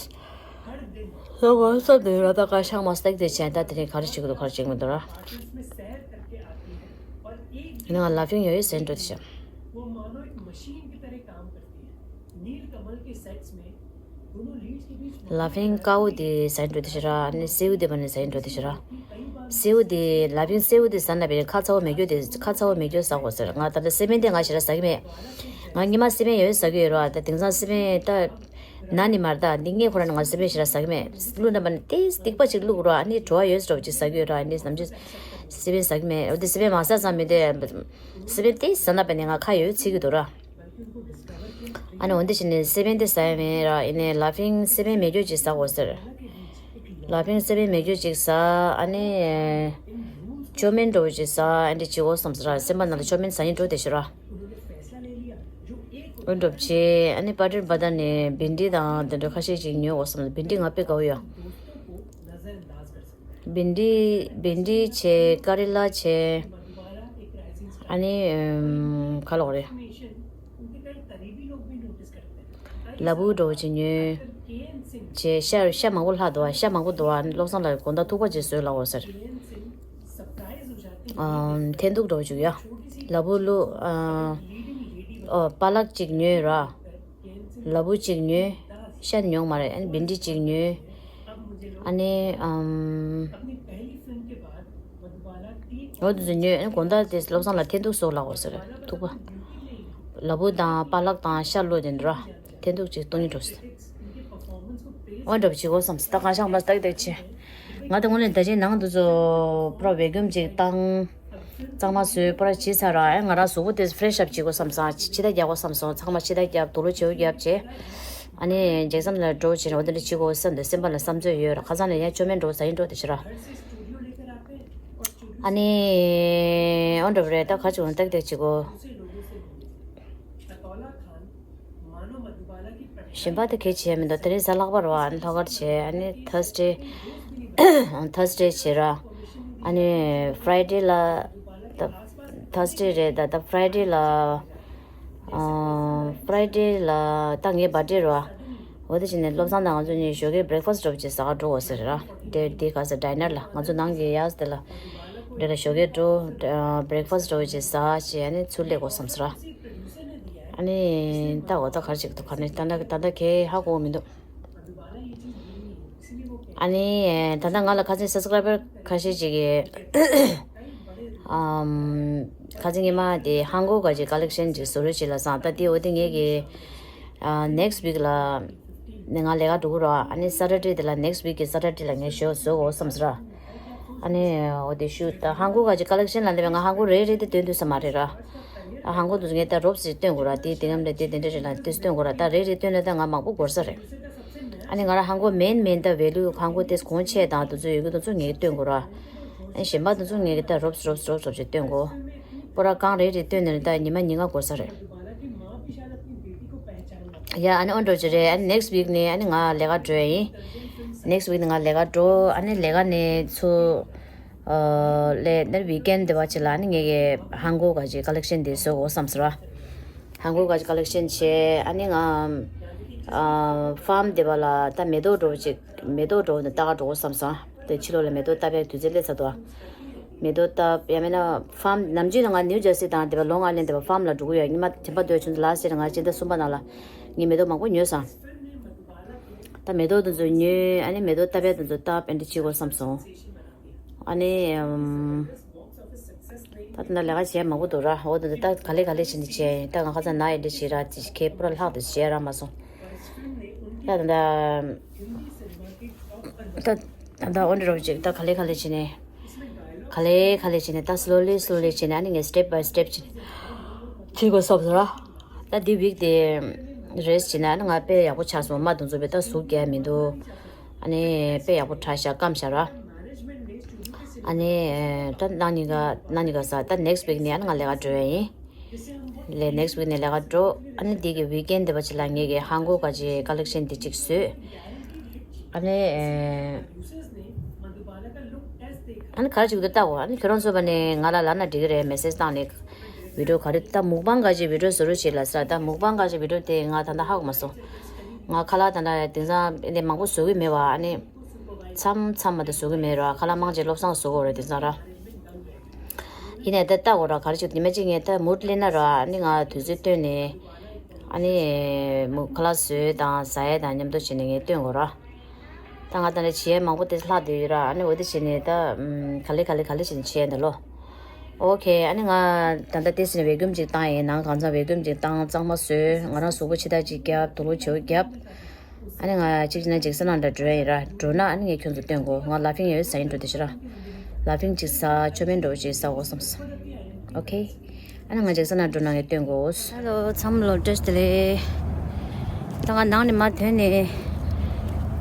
ལྷག་པར་སབ་དེ་ར་ད་ག་ཤང་མ་སྟེགས་དེ་བྱས། ད་དེ་ནས་ག་རེ་བྱེད་ཀྱི་འདུག་ག་རེ་བྱེད་ཀྱི་མི་འདུག་ར། ཡིན་ནའང་ལ་ཕིང་ཡོད་ཡོད་ཟེར་འགྲོ་དེ་བྱས། ལ་ཕིང་ཀའུ་དེ་ཟ་ཡིན་འགྲོ་དེ་ཤི་ར། ཨ་ནི་སེའུ་དེ་བ་ནི་ཟ་ཡིན་འགྲོ་དེ་ཤི་ར། སེའུ་དེ་ལ་ཕིང་སེའུ་དེ་ཟ་ན་བས་ཁ་ཚ་བོ་མེད་རྒྱུ་དེ། ཁ་ཚ་བོ་མེད་རྒྱུ་ཟ་དགོས་ཟེར། ང་ད་ལྟ་སི་པན་དེ་ང་ཞེ་དྲག་ཟ་གི་མེད། ང་ཉི་མ་སི་པན་ཡོད་ཟ་གི་ཡོད་ར། ད་དེང་སང་སི་པན་ད་ན་ནི་མར་ད་འདི་ངས་ཁོ་ར་ནི་ང་སི་པན་ཞེ་དྲག་ཟ་གི་མེད། བླུགས་ན་མ་ནི་ཏིས་སྡིག་པ་ཅིག་བླུགས་ར། ཨ་ནི་བྲོ་བ་ཡོད་ཟེར་བ་ཅིག་ཟ་གི་ཡོད་ར། ཨ་ནི་ནམ་རྒྱུན་སི་པན་ཟ་གི་མེད། འོ་དེ་སི་པན་མ་ཟ་ཙང་མི་དེ། སི་པན་ཏིས་ཟ་ན་བས་ནི་ང་ཁ་ཡོད་ཚིག་གི་འདུག་ར། ཨ་ནི་འོན་ཏེ་བྱས་ནས་སི་པན་དེ་ཟ་ཡ་མེད་ར། ཡིན་ནའི་ལ་ཕིང་སི་པན་མེད་རྒྱུ་ཅིག་ཟ་དགོས་ཟེར། ལ་ཕིང་སི་པན་མེད་རྒྱུ་ཅིག་ཟ། ཨ་ནི་ཅོ་མིན་འདྲ་བོ་ཅིག་ཟ། ཨ་འདྲ་བྱེད་དགོས་བསམ་ཟེར་ར། སེམས་པ་ནང་ལ་ཅོ་མིན་ཟ་ཡིན་འགྲོ་དེ་ཤི་ར། འོ་འདྲ་བྱས། ཨ་ནི་པ་ཊེལ་བ་ཛར་ནས་བིན་ཌི་དང་དེ་འདྲ་ཁ་ཤས་ཅིག་ཉོས་དགོས་བསམ། བིན་ཌི་ང་དཔེ་དགའ་བོ་ཡོད། བིན་ཌི། བིན་ཌི་བྱས། ཀ་རེ་ལ་བྱས། ཨ་ནི་ཨམ། ག་ལབ་དགོས་རེད། ལ་ཕུག་འདྲ་བོ་ཅིག་ཉོས། བྱས། ཤ་ཤ་མང་པོ་ལྷག་འདུག་བ། ཤ་མང་པོ་འདུག་བ། ཨ་ནི་བློ་བཟང་ལགས་དགོང་དག་ཐུག་པ་ཅིག་བཟོས་ལབ་དགོས་ཟེར། ཨམ། འཐེན་ཐུག་འདྲ་བོ་ཅིག་ཡ། ལ་ཕུག་བླུགས། ཨ། ཨོ་པ་ལག་ཅིག་ཉོས་ར། ལ་ཕུག་གཅིག་ཉོས། ཤ་ཉོས་མ་རེད། ཨ་ནི་བིན་ཌི་གཅིག་ཉོས། ཨ་ནི་ཨམ། འོ་དེ་ཚོ་ཉོས། ཨ་ནི་དགོང་དག་དེ་བློ་བཟང་ལ་འཐེན་ཐུག་བཟོ་ལབ་དགོས་ཟེར། ཐུག་པ། ལ་ཕུག་དང་པ་ལག་དང་ཤ་བླུགས་དེ་འདྲ། འཐེན་ཐུག་ཅིག་བཏུང་ཡིན་འགྲོ་ཟེར། འོ་འདྲ་བྱེད་དགོས་བསམ་སོང་། ད་གང་ཤང་མ་སྟག་སྟག་བྱས། ང་དེ་སྔོན་ནས་ད་ཅིག་ནང་དུ་ཚོ་པུ་ར་བེ་ཀུམ་ཅིག་བཏང་། གཙང་མ་བཟོས་པུ་ར་བྱས་ཚར་ར། ཨེ་ང་རང་གཟུགས་པོ་དེ་ཕི་རེ་ཤི་ཨབ་བྱེད་དགོས་བསམ་སོང་། ཕྱི་ཕྱི་ཟླ་རྒྱག་དགོས་བསམ་སོང་། ཚང་མ་ཕྱི་ཟླ་རྒྱབ། དུག་ལོག་བྱེའུ་རྒྱབ་བྱས། ཨ་ནི་ཇེག་སམ་ལ་འགྲོ་བྱས་ནས་འོ་དེ་འདྲ་བྱེད་དགོས་བསམ་དུས་སེམས་པ་ལ་བསམ་ཚོད་ཡོད་ར། ཁ་སང་ནས་ཡང་ཅོ་མིན་འགྲོ་ཟ་ཡིན་འགྲོ་དེ་ཤི་ར། ཨ་ནི་འོ་འདྲ་བ་རེད། ད་ག་ཅིག་འོང་ཏག་ཏག་བྱེད་དགོས། གཞན་པ་དེ་གས་བྱས་མི་འདུག་དེ་རིང་གཟའ་ལྷག་པ་རེད་བ། ཨ་ནི་ལྷག་དཀར་བྱས། ཨ་ནི་ཐར་སི་ཌེ། ཐར་སི་ཌེ་བྱས་ར། ཨ་ནི་ཕ་རའི་ཌེ་ལ། ད་ཐར་སི་ཌེ་རེད། ད་ད་ཕ་རའི་ཌེ་ལ། ཨ། ཕ་རའི་ཌེ་ལ་ད་ངའི་བར་ཌེ་རེད་བ། འོ་དེ་བྱས་ནས་བློ་བཟང་དང་ང་ཚོ་གཉིས་ཞོགས་ཀའི་བྷི་རེག་ཕ་སི་འདྲ་བོ་ཅིག་ཟ་ག་འགྲོ་དགོས་ཟེར་ར། དེ་དེ་ག་ས་ཌི་ནར་ལ་ང་ཚོ་ནང་གི་ཡ་དེ་ལ། དེ་ལ་ཞོགས་ཀའི་འགྲོ། བྷི་རེག་ཕ་སི་འདྲ་བོ་ཅིག་ཟ་བྱས། ཨ་ནི་ཚུར་སླེབས་དགོས་བསམ་ཟེར་ར། ཨ་ནི་ད་འོ་ད་ག་རེ་བྱེད་ཀྱི་འདུག་ག་ནས་ད་ལྟ་ད་ལྟ་གས་ཧ་གོ་གི་མི་འདུག་ཨ་ནི་ད་ལྟ་ང་ལ་ཁ་སང་སབ་སི་ཀ་རའི་བར་ཁ་ཤས་ཅིག་གིས་ཨམ། ཁ་སང་ཉི་མ་དེ་ཧང་གོ་ག་ཅིག་ཀ་ལེག་ཤན་ཅིག་བཟོ་རོགས་བྱེད་ལབ་སོང་། ད་དེ་འོ་དེ་ངས་ཀྱི་ཨ། ནེག་སི་ཝིག་ལ་ནས་ང་ལས་ཀ་འགྲོ་གི་རེད། ཨ་ནི་སེ་ཊར་ཌེ་དེ་ལ་ནེག་སི་ཝིག་གི་སེ་ཊར་ཌེ་ལ་ངས་ཞོ་བཟོ་དགོས་བསམ་སོང་ར། ཨ་ནི་འོ་དེ་ཞུ་ད་ཧང་གོ་ག་ཅིག་ཀ་ལེག་ཤན་ལ་སླེབས་པའི་ང་ཧང་གོ་རེ་རེ་དེ་སྟོན་དུས་ས་མ་རེད་ར། ཨ་ཧང་གོ་དེ་ཚོ་ངས་ད་རོབ་ཙམ་སྟོན་དགོས་ར། དེ་དེ་ངམ་ལ་དེ་དེ་འདྲ་རེད་ལ་དེ་སྟོན་དགོས་ར། ད་རེ་རེ་སྟོན་ན་ད་ང་མང་པོ་འགོར་ས་རེད། ཨ་ནི་ང་རང་ཧང་གོ་མེན་མེན་ད་ཝེ་ལུ་ཧང་གོ་དེ་གོང་ཆེ་དང་དེ་ཚོ་ཡོད་གི་དེ་ཚོ་ངས་སྟོན་དགོས་ར། ཨ་ནི་གཞན་པ་དེ་ཚོ་ངས་ད་རོབ་རོབ་རོབ་རོབ་ཅིག་སྟོན་དགོས། པོ་ར་གང་རེ་རེ་སྟོན་ནས་ད་ཉི་མ་ཉིན་ལྔ་འགོར་ས་རེད། ཡ་ཨ་ནི་ཨོན་འགྲོ་ཅི་རེད། ཨ་ནི་ནེག་སི་ཝིག་ནས་ཨ་ནི་ང་ལས་ཀ་འགྲོ་ཡ་ཡིན། ནེག་སི་ཝིག་ནས་ང་ལས་ཀ་འགྲོ། ཨ་ནི་ལས་ཀ་ནས་ཚུར་ཨ་ལས་ནར་ཝིག་ཨེན་དེ་བ་ཅིག་ལ་ཨ་ནི་ངས་ཀྱི་ཧང་གོ་ག་ཅིག་ཀ་ལེག་ཤན་དེ་བཟོ་དགོས་བསམ་སོང་ར། ཧང་གོ་ག་ཅིག་ཀ་ལེག་ཤན་བྱས། ཨ་ནི་ང་ཨ་ཧྥམ་དེ་བ་ལ་ད་མེ་ཏོག་འགྲོ་ཅིག་མེ་ཏོག་འགྲོ་ནས་ལྟ་ག་འགྲོ་དགོས་བསམ་སོང་། དེ་ཕྱི་ལོགས་ལ་མེ་ཏོག་བཏབ་ཡག་དུས་ཚོད་སླེབས་ཚར་འདུག་མེ་ཏོག་བཏབ་ཡང་མིན་ན་ཧྥམ་ནམ་རྒྱུན་ང་ནིའུ་ཇར་སི་དང་དེ་བ་ལོང་ཨའི་ལན་དེ་བ་ཧྥམ་ལ་འགྲོ་གི་ཡོད། ཉི་མ་ཐེམ་པ་དུ་ཆུང་དུ་ལ་སེ་ར་ང་སྤྱི་ཟླ་གསུམ་པ་ནང་ལ་ངས་མེ་ཏོག་མང་པོ་ཉོས་སོང་། ད་མེ་ཏོག་དེ་ཚོ་ཉོས། ཨ་ནི་མེ་ཏོག་བཏབ་ཡག་དེ་ཚོ་བཏབ་ཨེ་འདྲ་བྱེད་དགོས་བསམ་སོང་། ཨ་ནི་ཨམ། ད་ད་ལས་ཀ་བྱས་མང་པོ་འདུག་ར། འོ་ད་ད་ག་ལེ་ག་ལེ་བྱས་ནས་བྱས་ཡིན། ད་ང་ཁ་སང་ན་ཡིན་འདྲ་བྱས་ར་ཅི་ཁེ་པོ་ར་ལྷག་ཏུ་བྱས་ར་མ་སོང་། ད་ད་ད་ད་ད་འོ་འདྲ་རོ་ཅིག་ད་ག་ལེ་ག་ལེ་བྱས་ནས་ག་ལེ་ག་ལེ་བྱས་ནས་ད་སི་ལོ་ལི་སི་ལོ་ལི་བྱས་ནས་ཨ་ནི་ངས་སི་ཊེབ་བའི་སི་ཊེབ་བྱས་བྱེད་དགོས་བསམ་སོང་ར། ད་འདི་ཝིག་དེ་རེ་སི་ཊི་བྱས་ན་ཨ་ནི་ང་དཔེ་ཡག་པོ་ཆགས་སོང་། མ་དུང་ཚོ་བས་ད་ཟུག་རྒྱག་མི་འདུག་ཨ་ནི་དཔེ་ཡག་པོ་དྲག་ཤག་སྐམ་ཤག་ར། ཨ་ནི་ད་ནང་ཉིན་ཀ་ནང་ཉིན་ཀ་ས་ད་ནེག་སི་ཝིག་ནས་ཨ་ནི་ང་ལས་ཀ་འགྲོ་ཡ་ཡིན། ལས་ནེག་སི་ཝིག་ནས་ལས་ཀ་འགྲོ། ཨ་ནི་འདི་གི་ཝིག་ཨེན་དེ་བ་ཅིག་ལ་ངས་ཀྱི་ཧང་གོ་ག་ཅིག་ཀ་ལེག་ཤན་དེ་ཅིག་བཟོས། ཨ་ནི་ཨ་ནི་ག་རེ་ཅིག་འདུག་ལྟ་གོ། ཨ་ནི་ཁྱོད་རང་ཚོ་བ་ནས་ང་ལ་ལབ་ན་འགྲིག་གི་རེད། མེ་སེ་ཇི་བཏང་ནས་བི་ཌིའོ་ག་རེ་ད་མུག་པང་ག་ཅིག་བི་ཌིའོ་བཟོ་རོགས་བྱེད་ལབ་ས། ད་མུག་པང་ག་ཅིག་བི་ཌིའོ་དེ་ང་ད་ལྟ་ཧ་གོ་མ་སོང་། ང་ཁ་ལག་ད་ལྟ་དེང་སང་ཨེ་འདི་མང་པོ་བཟོ་གི་མེད་པ། ཨ་ནི་མཚམས་མཚམས་མ་དེ་བཟོ་གི་མེད་ར། ཁ་ལག་མང་ཆེ་བློ་བཟང་བཟོ་གི་རེད་དེང་སང་ར། ཡིན་ནའི་ད་ལྟ་འོ་ར་ག་རེ་ཅིག་ཉི་མ་གཅིག་ངས་ད་མུ་ཌི་སླེབས་ན་ར། ཨ་ནི་ང་དུས་ཚོད་བཏོན་ནས་ཨ་ནི་མུ་ཁ་ལག་བཟོས་དང་ཟ་ཡས་དང་མཉམ་དུ་བྱས་ནས་ངས་སྟོན་དགོས་ར། ད་ང་ད་ནི་བྱེད་ཡས་མང་པོ་དེ་ལྷག་བསྡད་ཡོད་ར། ཨ་ནི་འོ་དེ་བྱས་ནས་ད་ཨམ་ག་ལེ་ག་ལེ་ག་ལེ་བྱས་ནས་བྱས་ཡས་འདི་ལོ། ཨོ་ཁེ། ཨ་ནི་ང་ད་ལྟ་དེ་ཟིན་ཝེ་ཀུམ་ཅིག་བཏང་ཡིན། ནང་གང་ཚང་ཝེ་ཀུམ་ཅིག་བཏང་། གཙང་མ་བཟོས། ང་རང་གཟུགས་པོ་ཕྱི་ཐག་ཅིག་བརྒྱབ། དུག་ལོག་བྱེའུ་བརྒྱབ། ཨ་ནི་ང་གཅིག་བྱས་ན་ཇེག་སན་ཨན་ལ་འགྲོ་ཡ་ཡིན་ར། འགྲོ་ན་ཨ་ནི་ངས་ཁྱོད་ཚོ་སྟོན་དགོས། ང་ལ་ཕིང་ཡོད་ཟ་ཡིན་འགྲོ་དེ་ཤི་ར། ལ་ཕིང་ཅིག་ཟ། ཅོ་མིན་འགྲོ་ཅིག་ཟ་དགོས་བསམ་སོང་། ཨོ་ཁེ། ཨ་ནི་ང་ཇེག་སན་ཨན་འགྲོ་ན་ངས་སྟོན་དགོས། ཧེ་ལོ། འཚམས་ལོ་བཀྲ་ཤིས་བདེ་ལེགས། ད་ང་ནང་ནས་མར་ཐོན་ནས།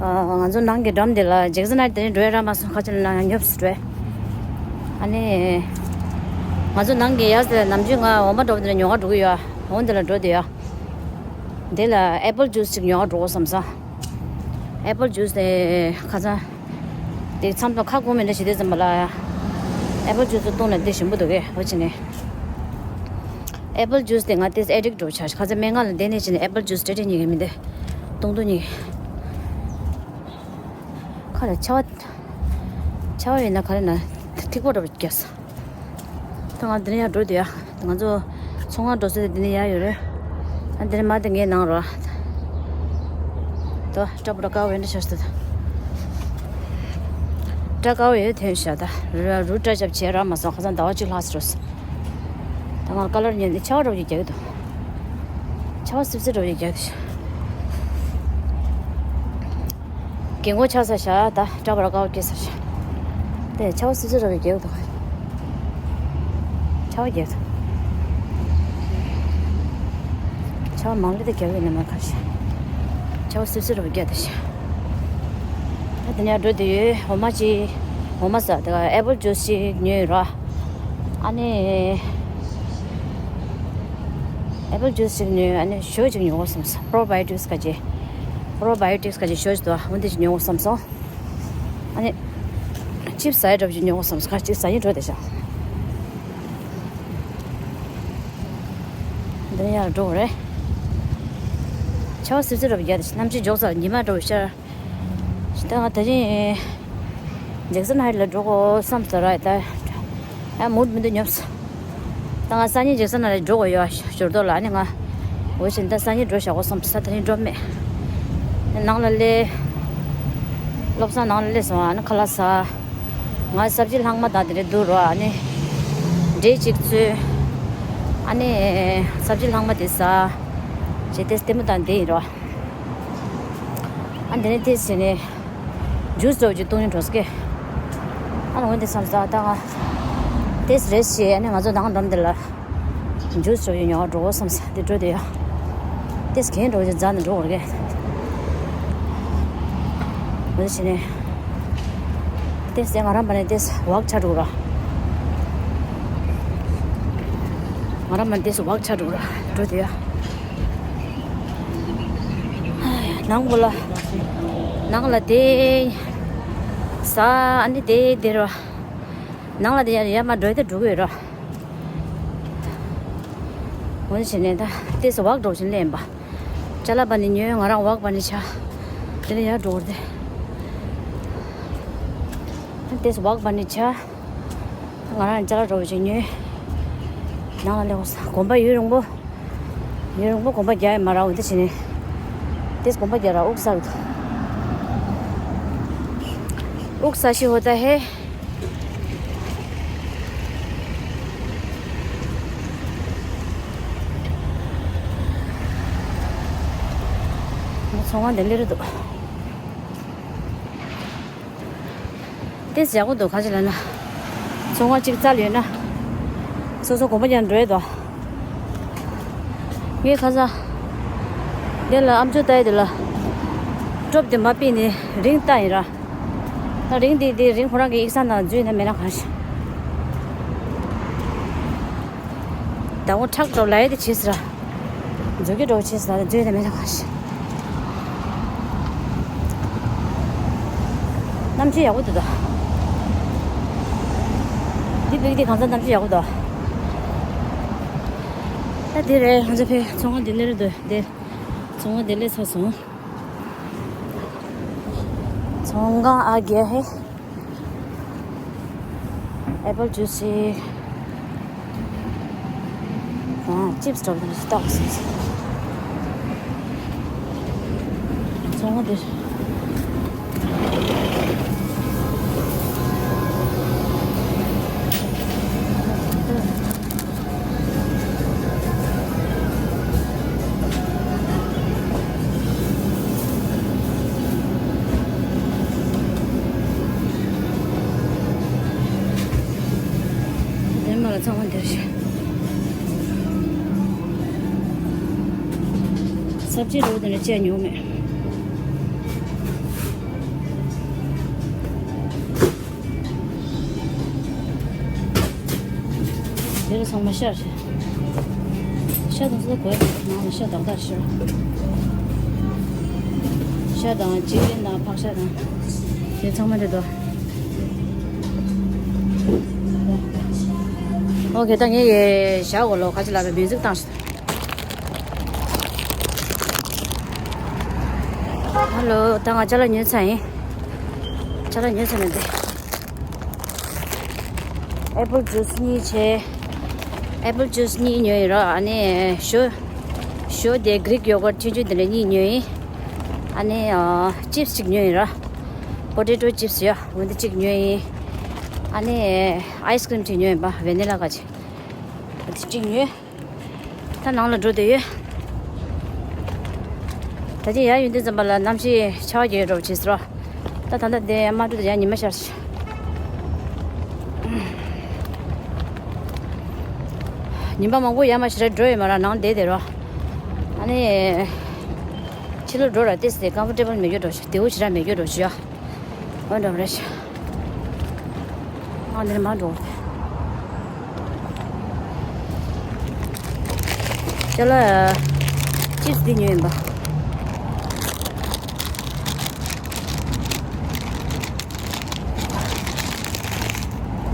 ཨ་ང་ཚོ་ནང་གི་འགྲམ་དེ་ལ་ཇེག་སན་ཨན་དེ་ནས་འགྲོ་ཡ་ར་མ་སོང་། ཁ་ཆེ་ལ་ནང་ཡང་ཉོབ་སུ་འགྲོ་ཡ། ཨ་ནི། ང་ཚོ་ནང་གི་ཡ་ཟེར་ནམ་རྒྱུན་ང་འོ་མ་འགྲོ་བ་དེ་ལ་ཉོ་ག་འགྲོ་གི་ཡོད། འོ་འདི་ལ་འགྲོ་བསྡད་ཡོད། འདི་ལ་ཨེ་པལ་ཇུས་ཅིག་ཉོ་ག་འགྲོ་དགོས་བསམ་སོང་། ཨེ་པལ་ཇུས་དེ་ཁ་སང་དེ་མཚམས་དང་ཁ་སྐོམ་མི་འདྲ་ཞིག་དེ་ཙམ་པ་ལ་ཨེ་པལ་ཇུས་དེ་བཏུང་ན་དེ་ཞིམ་པོ་འདུག་གས། འོ་ཅི་ནས་ཨེ་པལ་ཇུས་དེ་ང་དེ་ཨེ་ཌིག་འགྲོ་ཆགས། ཁ་སང་སྨན་ཁང་ལ་བསྡད་ནས་ཅི་ནས་ཨེ་པལ་ཇུས་སྤྲད་སྤྲད་ཉིད་ཀྱི་མི་འདི་བཏུང་བཏུང་ཉིད་ཀྱི་ཁ་ལ་ཆ་བ་ཆ་བ་ཡིན་ན་ག་རེ་ན་ཐིག་པོ་འདྲ་པོ་རྒྱག་སོང་། ད་ང་འདི་ནས་ཡར་འགྲོ་དུས་ཡ། ང་ཚོ་ཚོང་ཁང་འགྲོ་ས་དེ་འདི་ནས་ཡར་ཡོད་རེད། ཨ་འདི་ནས་མར་དེ་ངའི་ནང་རོ། ད་སྐྲ་པོ་ད་དཀར་པོ་ཡོད་འདྲ་ཆགས་སོང་། སྐྲ་དཀར་པོ་ཡོད་དེ་ཤ་ད་རུ་རུ་སྐྲ་རྒྱབ་བྱས་ར་མ་སོང་། ཁ་སང་ཟླ་བ་གཅིག་ལྷག་སོང་། ད་ང་ཀ་ལར་ཉན་ནས་ཆར་པ་འདྲ་པོ་ཞིག་རྒྱག་གི་འདུག་ཆར་པ་སིབ་སིབ་འདྲ་པོ་ཞིག་རྒྱག་གི་འདུག་རྒན་གོག་ཆགས་ས་ཤ་ད་སྐྲ་པོ་ད་དཀར་པོ་སྐྱེས་ས་ཤ། དེ་ཆར་པ་སིབ་སིབ་འདྲ་པོ་ཞིག་རྒྱག་གི་འདུག་ཆར་པ་རྒྱག་གི་འདུག་ཆར་པ་མང་པོ་དེ་རྒྱག་གི་ནི་མ་ཁ་ཤ། ཆར་པ་སིབ་སིབ་འདྲ་པོ་རྒྱག་དེ་ཤ། ད་དེ་ནས་འགྲོ་དུས་འོ་མ་ཅིག་འོ་མ་ཟ་དེ་ཨེ་པལ་ཇུས་ཅིག་ཉོས་ར། ཨ་ནི་ཨེ་པལ་ཇུས་ཅིག་ཉོས། ཨ་ནི་ཞོ་ཅིག་ཉོ་དགོས་བསམ་སོང་། པོ་རོ་བ་ཡོ་ཊིག་ག་ཅིག་པོ་རོ་བ་ཡོ་ཊིག་ག་ཅིག་ཞོ་ཅིག་འདུག་འོ་འདི་ཅིག་ཉོ་དགོས་བསམ་སོང་། ཨ་ནི་ཅིབ་ཟ་ཡ་འདྲ་པོ་ཅིག་ཉོ་དགོས་བསམ་སོང་། ཁ་ཅིག་ཟ་ཡིན་འགྲོ་དེ་ཤ། འདི་ནས་ཡར་འགྲོ་དགོས་རེད། ཆར་པ་སིབ་སིབ་འདྲ་པོ་རྒྱག་དེ་ཤ། གནམ་གཤིས་མགྱོགས་ཚ། ཉི་མ་འདྲ་པོ་ཤར། ད་ང་ད་ཅིང་ཇེག་སན་ཧའེཊ་ལ་འགྲོ་དགོས་བསམ་སོང་ར། ད་ཨ་མུ་ཌི་མི་འདུག་ཉོབ་སོང་། ད་ང་སང་ཉིན་ཇེག་སན་ཧའེཊ་ལ་འགྲོ་དགོས་ཡོད། ཞོར་དོ་ལ་ཨ་ནི་ང་ འོ་བཞིན་ད་སང་ཉིན་འགྲོ་བཞག་གོ་སོང་། ས་ད་རིང་འགྲོ་མེད། ནང་ལ་སླེབས། བློ་བཟང་ནང་ལ་སླེབས་སོང་། ཨ་ནི་ཁ་ལག་ཟ། ང་སབ་ཇི་ལྷག་མ་དང་དེ་འདྲ་འདུག་རོ། ཨ་ནི་འབྲས་གཅིག་བཙོས། ཨ་ནི་སབ་ཇི་ལྷག་མ་དེ་ཟ། བྱས་ཏེ་ལྟད་མོ་དང་དེ་ཡིན་རོ། ཨ་འདི་ནས་དེ་ཟེར་ནས་ཇུས་འདྲ་བོ་ཅིག་བཏུང་ཡོང་འགྲོ་སྐད། ཨ་ནི་འོན་ཏེ་བསམ་ས་ད་ང་དེ་རེད་ཞེས། ཨ་ནི་ང་ཚོ་ནང་འགྲམ་དེ་ལ་ཇུས་འདྲ་བོ་ཡོད་ཉོ་འགྲོ་བསམ་ས་དེ་འགྲོ་དེ་ཡོད། དེ་གན་འགྲོ་བོ་ཅིག་འཛག་ནས་འགྲོ་བར་གས། འོན་ཏེ་བྱས་ནས་དེ་ཟེར་ང་རང་པ་ནས་དེ་ཝག་ཆ་འགྲོ་ར། ང་རང་པ་ནས་དེ་ཝག་ཆ་འགྲོ་ར་འགྲོ་དེ་ཡོད། ནང་པོ་ལ། ནང་ལ་དེ་ཟ། ཨ་ནི་དེ་དེ་རོ། ནང་ལ་དེ་ཡར་ཡར་མར་འགྲོ་དེ་འགྲོ་གི་ཡོད་རོ། འོན་ཏེ་བྱས་ནས་ད་དེ་ཟ་ཝག་འགྲོ་བཞིན་ལེན་པ། ཅ་ལག་པ་ནི་ཉོས། ང་རང་ཝག་པ་ནི་ཆ། དེ་ནས་ཡར་འགྲོ་བར་དེ། དེ་ཟ་ཝག་པ་ནི་ཆ། ང་རང་ཅ་ལག་འགྲོ་བཞིན་ཉོས། ནང་ལ་སླེབས་སོང་། གོམ་པ་ཡུན་རིང་པོ། ཡུན་རིང་པོ་གོམ་པ་རྒྱག་ཡ་མ་རག་འོ་དེ་བྱས་ནས། དེ་གོམ་པ་རྒྱག་ར་དབུགས་ས་གི་འདུག་དབུགས་ས་ཤི་ཧོ་ད་ཧེ། ཚོང་ཁང་དེ་སླེབས་རེད་འདུག་དེ་ཡག་པོ་འདུག་ག་ཅི་ལབ་ན། ཚོང་ཁང་གཅིག་རྩ་ལ་ཡོད་ན། སོ་སོ་གོམ་པ་རྒྱག་འགྲོ་ཡས་འདུག་ངས་ཁ་སང་། དེ་ལ་ཨམ་ཅོག་ལྟ་ཡས་དེ་ལ། ཀྲོབ་དེ་མ་ཕུད་ནས་རིང་ལྟ་ཡིན་ར། ད་རིང་དེ་དེ་རིང་ཁོ་རང་གི་ཡིག་ཚང་ནང་འཛུལ་ན་མེད་ན་གང་ཤེས། ད་འོ་ཁྲག་ཏོ་ལ་ཡ་དེ་བྱས་ཟེར། མཛོད་ཀྱི་འགྲོ་བྱས་ཟེར། ད་མཛོད་དེ་མེད་ན་གང་ཤེས། གནམ་གཤིས་ཡག་པོ་འདུག་ད། འདི་བིག་འདི་གང་ས་གནམ་གཤིས་ཡག་པོ་འདུག་ད་འདི་རེད། ང་ཚོ་ཕའི་ཚོང་ཁང་འདི་སླེབས་རེད་འདུག་འདི་ཚོང་ཁང་འདི་སླེབས་ཚར་སོང་། ཚོང་ཁང་ཨ་རྒྱ་ཧེ། ཨེ་པལ་ཇུས་ཞིག་ཨ། ཅིབ་སི་འདྲ་པོ་དེ་འདྲ་ཞིག་བཏགས་སོང་། ཚོང་ཁང་འདིར། དེ་མ་ལ་ཚང་མ་འདིར་ཤོག་སབ་ཇི་འདྲ་པོ་དེ་འདྲ་བཅད་མྱོང་མེད། དེ་ལ་ཚང་མ་ཤར་བྱས། ཤ་དང་སོ་དགོས། ནང་ལ་ཤ་དག་དག་ཤར། ཤ་དང་ཅི་ཀེན་དང་ཕག་ཤ་དང་། དེ་ཚང་མ་རེད་དོ། ཨོ་ཁེ། ད་ངས་ཡེ་ཞག་གོ་ལོ་ཁ་ཅིག་ལ་བའི་མིའུ་ཟིག་བཏང་ཤག་ཧ་ལོ། ད་ང་ཅ་ལག་ཉོས་ཚར་ཡིན། ཅ་ལག་ཉོས་ཚར་ནས་བསྡད། ཨེ་པལ་ཇུས་གཉིས་བྱས། ཨེ་པལ་ཇུས་གཉིས་ཉོས་ཡིན་ར། ཨ་ནི་ཞོ། ཞོ་དེ་གྷི་རིག་ཡོ་གར་ཆུང་ཆུང་དེ་འདྲ་གཉིས་ཉོས་ཡིན། ཨ་ནི་ཨ། ཅིབ་སི་གཅིག་ཉོས་ཡིན་ར། པོ་ཏེ་ཏོ་ཅིབ་སི་ཡ་འོ་འདི་གཅིག་ཉོས་ཡིན། ཨ་ནི་ཨའི་སི་ཀི་རིམ་གཅིག་ཉོས་ཡིན་པ། ཝེ་ནི་ལ་ག་ཅིག་འོ་འདི་གཅིག་ཉོས། ད་ནང་ལ་འགྲོ་བསྡད་ཡོད། ད་ཅི་ཡར་ཡོང་དུས་ཙམ་པ་ལ་གནམ་གཤིས་ཆར་པ་རྒྱག་ཡོད་འགྲོ་བྱས་ཟེར་བ། ད་ད་ལྟ་དེ་མ་འགྲོ་དེ་ཡང་ཉི་མ་ཤར་ཤག་ཉི་མ་མང་པོ་ཡར་མར་ཞེ་དྲག་འགྲོ་ཡོད་མ་རེད། ནང་བསྡད་བསྡད་རོགས། ཨ་ནི་ཕྱི་ལོགས་འགྲོ་ར་ཏོག་ཙམ་ཀམ་ཕོར་ཊེ་བལ་མེད་རྒྱུ་འགྲོ་ཤག་བདེ་པོ་ཞེ་དྲག་མེད་རྒྱུ་འགྲོ་ཤག་འོ་འདྲ་པོ་རེད་ཤག་ཨ་འདིར་མར་འགྲོ། ཅ་ལག་ཅིབ་སི་འདི་ཉོས་ཡིན་པ།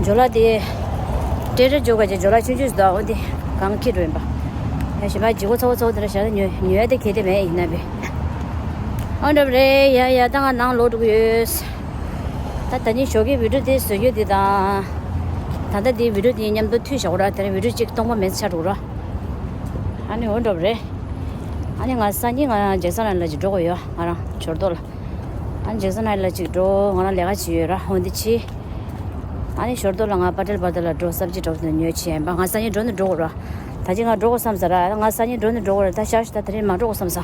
ཇོ་ལ་དེ། ཏྲེ་ཌར་ཇོ་ག་ཅེ་ཇོ་ལ་ཆུང་ཆུང་ཞིག་འདུག་འོ་དེ་གང་ཁྱེར་འགྲོ་ཡིན་པ། ཡ་ཞིམ་པ་ལྗིད་ཁོག་ཚ་པོ་ཚ་པོ་དེ་འདྲ་བཞག་ན་ཉོ་ཉོ་ཡ་དེ་གལ་ཏེ་མེད་ཡིན་ན་བས། ཨོ་འདྲ་པོ་རེད། ཡ་ཡ་ད་ང་ནང་ལོག་འགྲོ་གི་ཡོད། ད་ད་ནི་ཞོགས་ཀའི་བི་ཌིའོ་དེ་བཟོ་རྒྱུ་དེ་དང་། ད་ལྟ་དེ་བི་ཌིའོ་དེ་མཉམ་དུ་མཐུད་བཞག་གོ་ར། དེ་ནས་བི་ཌིའོ་གཅིག་སྟོང་པ་མེད་ཚར་འགྲོ་གོ་ར། ཨ་ནི་འོ་འདྲ་པོ་རེད། ཨ་ནི་ང་སང་ཉིན་ང་ཇེག་སན་ཨའི་ལན་ལ་ཅིག་འགྲོ་དགོས་ཡོད། ང་རང་ཞོར་ཏོ་ལ། ཨ་ནི་ཇེག་སན་ཨའི་ལན་ལ་ཅིག་འགྲོ། ང་རང་ལས་ཀ་བྱེད་ཡོད་ར། འོ་འདི་ཕྱི། ཨ་ནི་ཞོར་ཏོ་ལ་ང་པ་ཏེལ་པར་དར་ལ་འགྲོ། སབ་ཇི་འགྲོ་ནས་ཉོས་བྱས་ཡིན་པ། ང་སང་ཉིན་འགྲོ་ནས་འགྲོ་དགོས་ར། ད་ཅི་ང་འགྲོ་དགོས་བསམ་ས་ར། ང་སང་ཉིན་འགྲོ་ནས་འགྲོ་དགོས་ར། ད་ཤར་ཤི་ད་དེ་རིང་མ་འགྲོ་དགོས་བསམ་ས།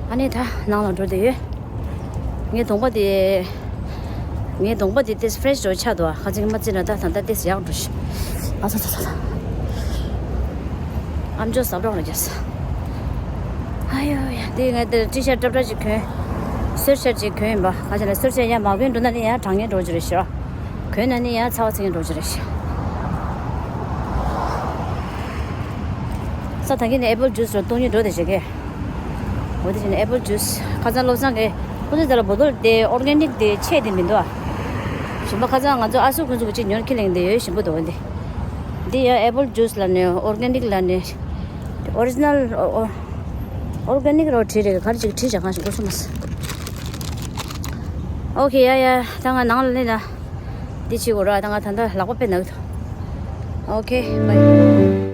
ཨ་ནི་ད་ནང་ལ་འགྲོ་བསྡད་ཡོད། ངའི་གདོང་པ་དེ། ངའི་གདོང་པ་དེ་ཏེས་ཕ་རེ་ཤི་འགྲོ་ཆགས་འདུག་ཨ། ཁ་ཚིག་མ་བརྩིས་ན་ད་ད་ད་ཏེས་ཡག་འགྲོ་ཤི། ཨ་ཚ་ཚ་ཚ་ཚ། ཨམ་ཅོག་ཟབ་རོགས་ལ་རྒྱབ་ས། ཨ་ཡོ་ཡ། དེ་ངས་དེ་ཊི་ཤར་ཊི་སྲབ་ཊི་ཞིག་གོན། སུའེ་ཊི་ཤར་ཊི་ཞིག་གོན་ཡིན་པ། ཁ་ཆེ་ལ་སུའེ་ཊི་ཤར་ཊི་ཡང་མ་གོན་འགྲོ་ན་ནི་ཡང་གྲང་ངར་འགྲོ་རྒྱུ་རེད་ཤག་གོན་ན་ནི་ཡང་ཚ་བ་ཚིག་ངར་འགྲོ་རྒྱུ་རེད་ཤག་ས་ད་གིན་ནི་ཨེ་པལ་ཇུས་རོ་བཏུང་ཉིན་འགྲོ་དེ་བྱེད་ཀྱི། འོ་དེ་བྱས་ནས་ཨེ་པལ་ཇུས། ཁ་སང་བློ་བཟང་གིས་ཁོ་ཚོའི་དེ་ལ་བོ་ཏོལ་དེ་ཨོར་གེ་ནིག་དེ་ཆེ་དེ་མི་འདུག་ཨ། ཞིམ་པ། ཁ་སང་ང་ཚོ་ཨ་སུ་ཁོ་ཚོ་གི་ཅིག་ཉོ་ཁྱི་ལེན་དེ་ཡོད། ཞིམ་པོ་འདུག་འདི། འདི་ཡང་ཨེ་པལ་ཇུས་ལ་ནི་ཨོར་གེ་ནིག་ལ་ནི་ཨོ་རི་ཇི་ནལ་ཨོ་ཨོ་ཨོར་གེ་ནིག་རོ་བྲིས་རེད། ག་རེ་ཅིག་བྲིས་བཞག་གང་ཞིག་གོ་སོང་མ་སོང་། ཨོ་ཁེ། ཡ་ཡ། ད་ང་ནང་ལ་སླེབས་ན་འདི་བྱེད་དགོས་ར། ད་ང་ད་ལྟ་ལག་པ་དཔེ་ན་གི་འདུག་ཨོ་ཁེ། བྷའི།